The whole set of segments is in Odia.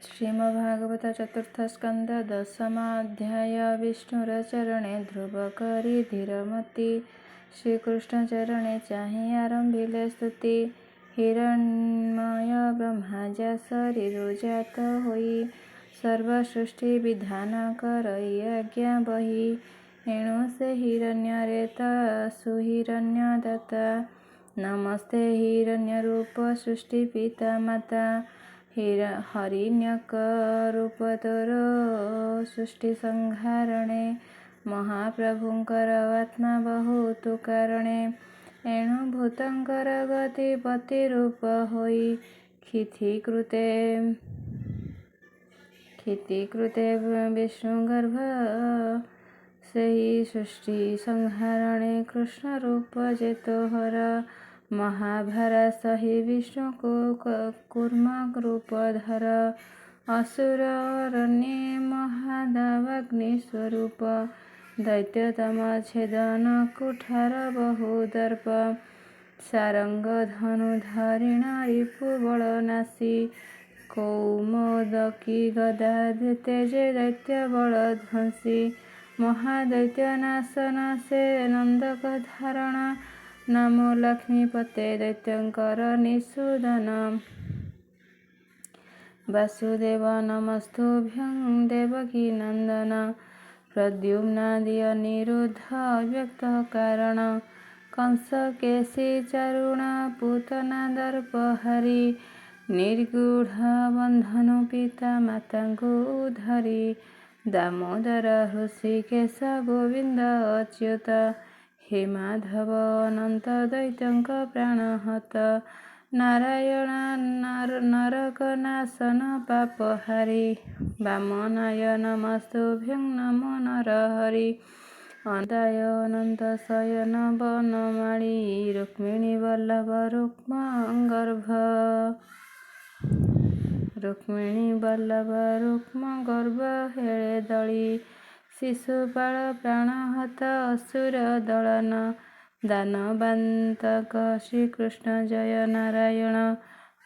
ଶ୍ରୀମଦ୍ଭାଗବତ ଚତୁର୍ଥ ସ୍କନ୍ଧ ଦଶମ ଅଧ୍ୟାୟ। ବିଷ୍ଣୁର ଚରଣେ ଧ୍ରୁବ କରି ଧୀରମତି, ଶ୍ରୀକୃଷ୍ଣ ଚରଣେ ଚାହିଁ ଆରମ୍ଭିଲେ ସ୍ତୁତି। ହିରଣ୍ମୟ ବ୍ରହ୍ମା ଯା ଶରୀରୁ ଜାତ ହୋଇ, ସର୍ବସୃଷ୍ଟି ବିଧାନ କରଇ ଆଜ୍ଞା ବହି। ଏଣୁ ସେ ହିରଣ୍ୟରେତା ସୁହିରଣ୍ୟ ଦାତା, ନମସ୍ତେ ହିରଣ୍ୟ ରୂପ ସୃଷ୍ଟି ପିତା ମାତା। ହରିଣ୍ୟକ ରୂପ ତୋର ସୃଷ୍ଟି ସଂହାରଣେ, ମହାପ୍ରଭୁଙ୍କର ଆତ୍ମା ବହୁତ କାରଣେ। ଏଣୁ ଭୂତଙ୍କର ଗତି ପତି ରୂପ ହୋଇ, କ୍ଷିତିକୃତେ ବିଷ୍ଣୁ ଗର୍ଭ ସେହି ସୃଷ୍ଟି ସଂହାରଣେ। କୃଷ୍ଣ ରୂପ ଯେ ତୋହର ମହାଭାରା ସହି, ବିଷ୍ଣୁ କୂର୍ମ ରୂପ ଧର। ଅସୁର ଅରଣ୍ୟେ ମହାଦାବାଗ୍ନି ସ୍ୱରୂପ, ଦୈତ୍ୟତମ ଛେଦନ କୁଠାର ବହୁ ଦର୍ପ। ସାରଙ୍ଗ ଧନୁ ଧରିଣ ରିପୁ ବଳ ନାଶି, କୌମୋଦକୀ ଗଦା ତେଜେ ଦୈତ୍ୟ ବଳ ଧ୍ୱଂସି। ମହାଦୈତ୍ୟ ନାଶନ ସେ ନନ୍ଦକ ଧାରଣ, ନମୋ ଲକ୍ଷ୍ମୀପତେ ଦୈତ୍ୟଙ୍କର ନିଷୂଦନ। ବାସୁଦେବ ନମସ୍ତୁଭ୍ୟଂ ଦେବକୀ ନନ୍ଦନ, ପ୍ରଦ୍ୟୁମ୍ନାଦି ଅନିରୁଦ୍ଧ ଅବ୍ୟକ୍ତ କାରଣ। କଂସ କେଶୀ ଚାରୁଣ ପୂତନା ଦର୍ପହାରୀ, ନିର୍ଗୂଢ଼ ବନ୍ଧନୁ ପିତା ମାତାଙ୍କୁ ଉଦ୍ଧରି। ଦାମୋଦର ହୃଷୀକେଶ ଗୋବିନ୍ଦ ଅଚ୍ୟୁତ, ହେ ମାଧବ ଅନନ୍ତ ଦୈତ୍ୟଙ୍କ ପ୍ରାଣହତ। ନାରାୟଣ ନରକ ନାଶନ ପାପହାରୀ, ବାମନାୟ ନମସ୍ତୁଭ୍ୟଂ ନମୋ ନରହରି। ଅନନ୍ତାୟ ଅନନ୍ତ ଶୟନ ବନମାଳୀ, ରୁକ୍ମିଣୀ ବଲ୍ଲଭ ରୁକ୍ମ ଗର୍ଭ, ରୁକ୍ମିଣୀ ବଲ୍ଲଭ ରୁକ୍ମ ଗର୍ଭ ହେଳେ ଦଳି। ଶିଶୁପାଳ ପ୍ରାଣହତ ଅସୁର ଦଳନ, ଦାନବାନ୍ତକ ଶ୍ରୀକୃଷ୍ଣ ଜୟ ନାରାୟଣ।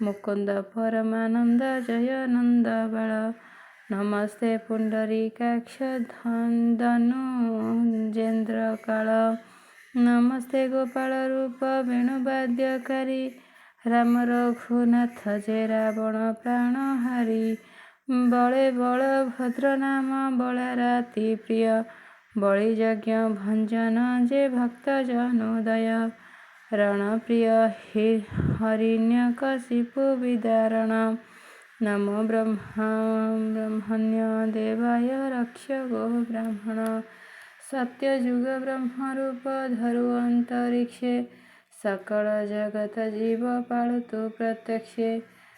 ମୁକୁନ୍ଦ ପରମାନନ୍ଦ ଜୟ ନନ୍ଦବାଳ, ନମସ୍ତେ ପୁଣ୍ଡରୀକାକ୍ଷ ଦନୁଜେନ୍ଦ୍ରକାଳ। ନମସ୍ତେ ଗୋପାଳ ରୂପ ବେଣୁବାଦ୍ୟକାରୀ, ରାମ ରଘୁନାଥ ଯେ ରାବଣ ପ୍ରାଣହାରୀ। ବଳେ ବଳଭଦ୍ର ନାମ ବଳାରାତି ପ୍ରିୟ, ବଳିଯଜ୍ଞ ଭଞ୍ଜନ ଯେ ଭକ୍ତ ଜନୋଦୟ। ରଣପ୍ରିୟ ହିରଣ୍ୟକଶିପୁ ବିଦାରଣ, ନମୋ ବ୍ରହ୍ମଣ୍ୟ ଦେବାୟ ରକ୍ଷ ଗୋ ବ୍ରାହ୍ମଣ। ସତ୍ୟଯୁଗ ବ୍ରହ୍ମରୂପ ଧରୁ ଅନ୍ତରୀକ୍ଷେ, ସକଳ ଜଗତ ଜୀବ ପାଳୁତୁ ପ୍ରତ୍ୟକ୍ଷେ।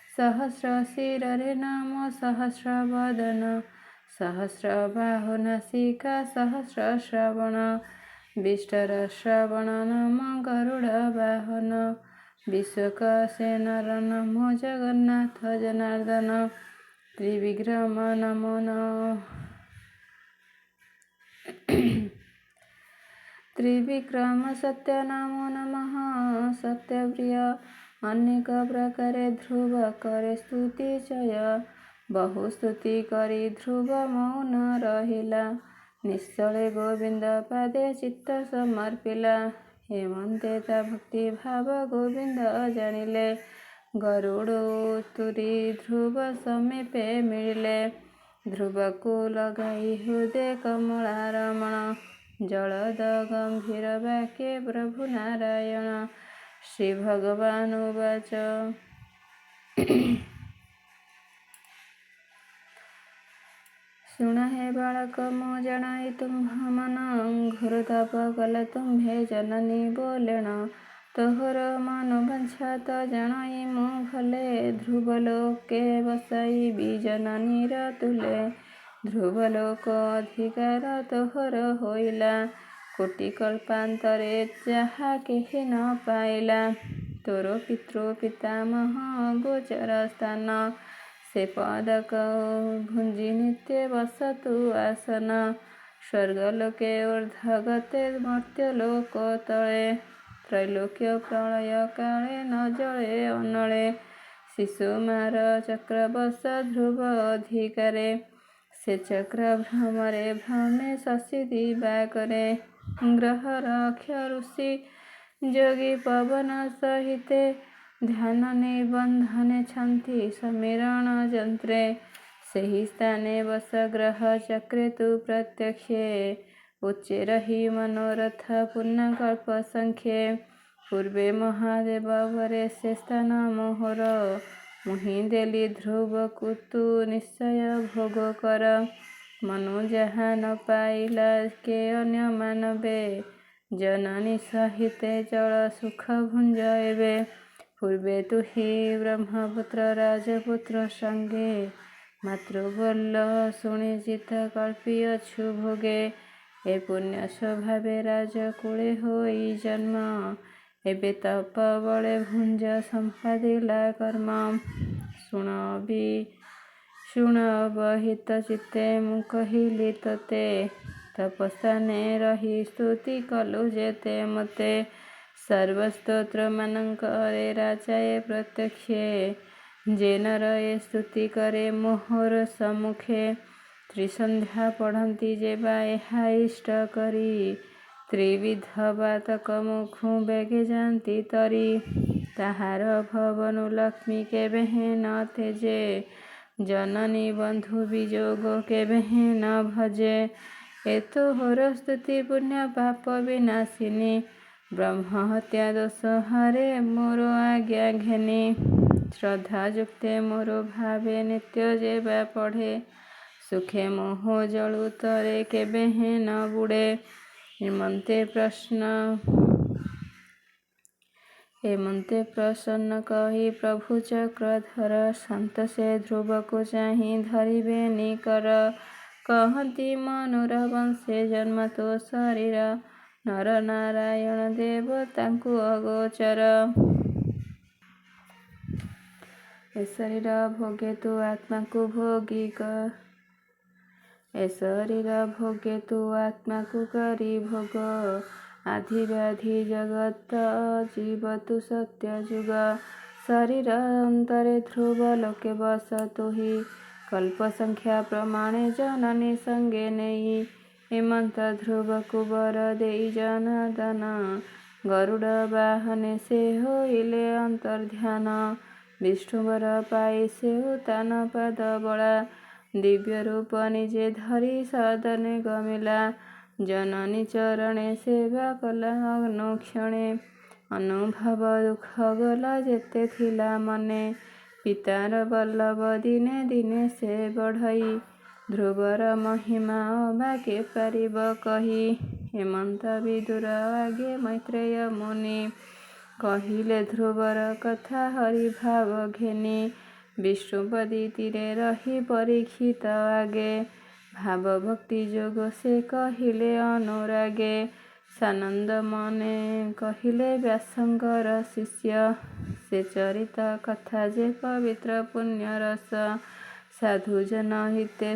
ସହସ୍ର ଶିରରେ ନାମ ସହସ୍ର ବଦନ, ସହସ୍ର ବାହୁ ନାସିକା ସହସ୍ର ଶ୍ରବଣ। ବିଷ୍ଟର ଶ୍ରବଣ ନାମ ଗରୁଡ଼ ବାହନ, ବିଶ୍ୱକ ସେନର ନମୋ ଜଗନ୍ନାଥ ଜନାର୍ଦ୍ଦନ। ତ୍ରିବିକ୍ରମ ନମୋ ତ୍ରିବିକ୍ରମ ସତ୍ୟ ନମୋ ନମଃ ସତ୍ୟପ୍ରିୟ। ଅନେକ ପ୍ରକାରେ ଧ୍ରୁବ କରେ ସ୍ତୁତି ଚୟ, ବହୁ ସ୍ତୁତି କରି ଧ୍ରୁବ ମୌନ ରହିଲା। ନିଶ୍ଚଳେ ଗୋବିନ୍ଦ ପାଦେ ଚିତ୍ତ ସମର୍ପିଲା, ଏମନ୍ତେ ତା ଭକ୍ତିଭାବ ଗୋବିନ୍ଦ ଜାଣିଲେ। ଗରୁଡ଼ ଉତୁରି ଧ୍ରୁବ ସମୀପେ ମିଳିଲେ, ଧ୍ରୁବକୁ ଲଗାଇ ହୃଦେ କମଳାରମଣ। ଜଳଦ ଗମ୍ଭୀର ବାକ୍ୟେ ପ୍ରଭୁ ନାରାୟଣ। ଶ୍ରୀଭଗବାନୁବାଚ। ଶୁଣ ହେ ବାଳକ ମୁଁ ଜଣାଇ ତୁମ୍ଭ ମନ, ଘୋର ତପ କଲ ତୁମ୍ଭେ ଜନନୀ ବୋଲେଣ। ତୋହର ମନୋବାଞ୍ଛା ତ ଜାଣଇ ମୁଁ ଭଲେ, ଧ୍ରୁବଲୋକେ ବସାଇବି ଜନନୀର ତୁଲେ। ଧ୍ରୁବଲୋକ ଅଧିକାର ତୋହର ହୋଇଲା, କୋଟି କଳ୍ପାନ୍ତରେ ଯାହା କେହି ନ ପାଇଲା। ତୋର ପିତୃ ପିତାମହ ଅଗୋଚର ସ୍ଥାନ, ସେ ପଦକ ଭୁଞ୍ଜି ନିତ୍ୟେ ବସତୁ ଆସନ। ସ୍ୱର୍ଗଲୋକେ ଊର୍ଦ୍ଧ୍ୱଗତେ ମର୍ତ୍ତ୍ୟଲୋକ ତଳେ, ତ୍ରୈଲୋକ୍ୟ ପ୍ରଳୟ କାଳେ ନ ଜଳେ ଅନଳେ। ଶିଶୁମାର ଚକ୍ରବଶ ଧ୍ରୁବ ଅଧିକାରେ। ସେ ଚକ୍ର ଭ୍ରମରେ ଭ୍ରମେ ଶଶୀ ଦିବାକରେ। ଗ୍ରହ ରକ୍ଷ ଋଷି ଯୋଗୀ ପବନ ସହିତେ ଧ୍ୟାନ ନିବନ୍ଧନେ ଛନ୍ତି ସମୀରଣ ଯନ୍ତ୍ରେ। ସେହି ସ୍ଥାନେ ବସ ଗ୍ରହ ଚକ୍ରେ ତୁ ପ୍ରତ୍ୟକ୍ଷେ ଉଚ୍ଚେ ରହି ମନୋରଥ ପୂର୍ଣ୍ଣ କଳ୍ପ ସଂଖ୍ୟେ। ପୂର୍ବେ ମହାଦେବ ବରେ ସେ ସ୍ଥାନ ମୋହର ମୁହିଁ ଦେଲି ଧ୍ରୁବକୁ ତୁ ନିଶ୍ଚୟ ଭୋଗ କର। ମନୁ ଯାହା ନ ପାଇଲା କେ ଅନ୍ୟ ମାନବେ ଜନନୀ ସହିତେ ଚଳ ସୁଖ ଭୁଞ୍ଜ ଏବେ। ପୂର୍ବେ ତୁହି ବ୍ରହ୍ମପୁତ୍ର ରାଜପୁତ୍ର ସଙ୍ଗେ ମାତୃବୋଲ ଶୁଣି ଚିତ୍ତ କଳ୍ପିଅଛୁ ଭୋଗେ। ଏ ପୁଣ୍ୟ ସ୍ୱଭାବେ ରାଜକୁଳେ ହୋଇ ଜନ୍ମ ଏବେ ତପ ବଳେ ଭୁଞ୍ଜ ସମ୍ପାଦିଲା କର୍ମ। ଶୁଣ ଅବହିତ ଚିତ୍ତେ ମୁଁ କହିଲି ତୋତେ ତପସ୍ଥାନେ ରହି ସ୍ତୁତି କଲୁ ଯେତେ ମୋତେ। ସର୍ବସ୍ତୋତ୍ରମାନଙ୍କରେ ରାଜାଏ ପ୍ରତ୍ୟକ୍ଷେ ଯେ ନର ଏ ସ୍ତୁତି କରେ ମୋହର ସମ୍ମୁଖେ। ତ୍ରିସନ୍ଧ୍ୟା ପଢ଼ନ୍ତି ଯେବା ଏହା ଇଷ୍ଟ କରି ତ୍ରିବିଧ ପାତକ ମୁଖୁଁ ବେଗେ ଯାନ୍ତି ତରି। ତାହାର ଭବନୁ ଲକ୍ଷ୍ମୀ କେବେହେଁ ନ ତେଜେ ଜନନୀ ବନ୍ଧୁ ବିଯୋଗ କେବେହେଁ ନ ଭଜେ। ଏ ତୋହର ସ୍ତୁତି ପୁଣ୍ୟ ପାପ ବିନାଶିନୀ ବ୍ରହ୍ମହତ୍ୟା ଦୋଷ ହରେ ମୋର ଆଜ୍ଞା ଘେନି। ଶ୍ରଦ୍ଧାଯୁକ୍ତେ ମୋର ଭାବେ ନିତ୍ୟ ଯେବା ପଢ଼େ ସୁଖେ ମୋହ ଜଳୁ ତରେ କେବେହେଁ ନ ବୁଡ଼େ। ଏମନ୍ତେ ପ୍ରସନ୍ନ କହି ପ୍ରଭୁ ଚକ୍ରଧର ସନ୍ତୋଷେ ଧ୍ରୁବକୁ ଚାହିଁ ଧରିବେ ନିକର। କହନ୍ତି ମନୁର ବଂଶେ ଜନ୍ମ ତୋ ଶରୀର ନର ନାରାୟଣ ଦେବ ତାଙ୍କୁ ଅଗୋଚର। ଏ ଶରୀର ଭୋଗେ ତୁ ଆତ୍ମାକୁ ଭୋଗି ଏ ଶରୀର ଭୋଗେ ତୁ ଆତ୍ମାକୁ କରି ଭୋଗ। ଆଧି ବ୍ୟାଧି ଜଗତ ଜୀବ ତୁ ସତ୍ୟଯୁଗ। ଶରୀର ଅନ୍ତରେ ଧ୍ରୁବ ଲୋକେ ବସ ତୁହି କଳ୍ପ ସଂଖ୍ୟା ପ୍ରମାଣେ ଜନନୀ ସଙ୍ଗେ ନେଇ। ଏମନ୍ତ ଧ୍ରୁବକୁ ବର ଦେଇ ଜନାର୍ଦ୍ଦନ ଗରୁଡ଼ ବାହନେ ସେ ହୋଇଲେ ଅନ୍ତର୍ଧ୍ୟାନ। ବିଷ୍ଣୁ ବର ପାଇ ସେ ଉତ୍ତାନପାଦ ବଳା ଦିବ୍ୟରୂପ ନିଜେ ଧରି ସଦନେ ଗମିଲା। ଜନନୀ ଚରଣେ ସେବା କଲା ଅନୁକ୍ଷଣେ ଅନୁଭବ ଦୁଃଖ ଗଲା ଯେତେ ଥିଲା ମନେ। ପିତାର ବଲ୍ଲଭ ଦିନେ ଦିନେ ସେ ବଢ଼ଇ ଧ୍ରୁବର ମହିମା ଅବା କେ ପାରିବ କହି। ଏମନ୍ତ ବିଦୁର ଆଗେ ମୈତ୍ରେୟ ମୁନି କହିଲେ ଧ୍ରୁବର କଥା ହରିଭାବ ଘେନି। ବିଷ୍ଣୁପଦୀ ତୀରେ ରହି ପରୀକ୍ଷିତ ଆଗେ ଭାବ ଭକ୍ତି ଯୋଗ ସେ କହିଲେ ଅନୁରାଗେ। ସାନନ୍ଦ ମନେ କହିଲେ ବ୍ୟାସଙ୍କର ଶିଷ୍ୟ ସେ ଚରିତ କଥା ଯେ ପବିତ୍ର ପୁଣ୍ୟରସ। ସାଧୁଜନ ହିତେ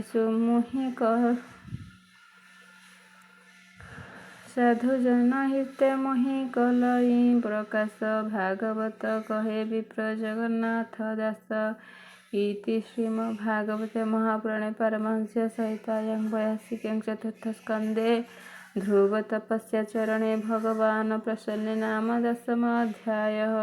ମୁହିଁ କଲଇଁ ପ୍ରକାଶ। ଭାଗବତ କହେ ବିପ୍ର ଜଗନ୍ନାଥ ଦାସ। ଇତି ଶ୍ରୀମଦ୍ଭାଗବତେ ମହାପୁରାଣେ ପାରମହଂସ୍ୟାଂ ସଂହିତାୟାଂ ବୈଆସିକ୍ୟାଂ ଚତୁର୍ଥସ୍କନ୍ଧେ ଧ୍ରୁବତପସ୍ୟାଚରଣେ ଭଗବାନ ପ୍ରସନ୍ନେ ନାମ ଦଶମୋऽଧ୍ୟାୟଃ।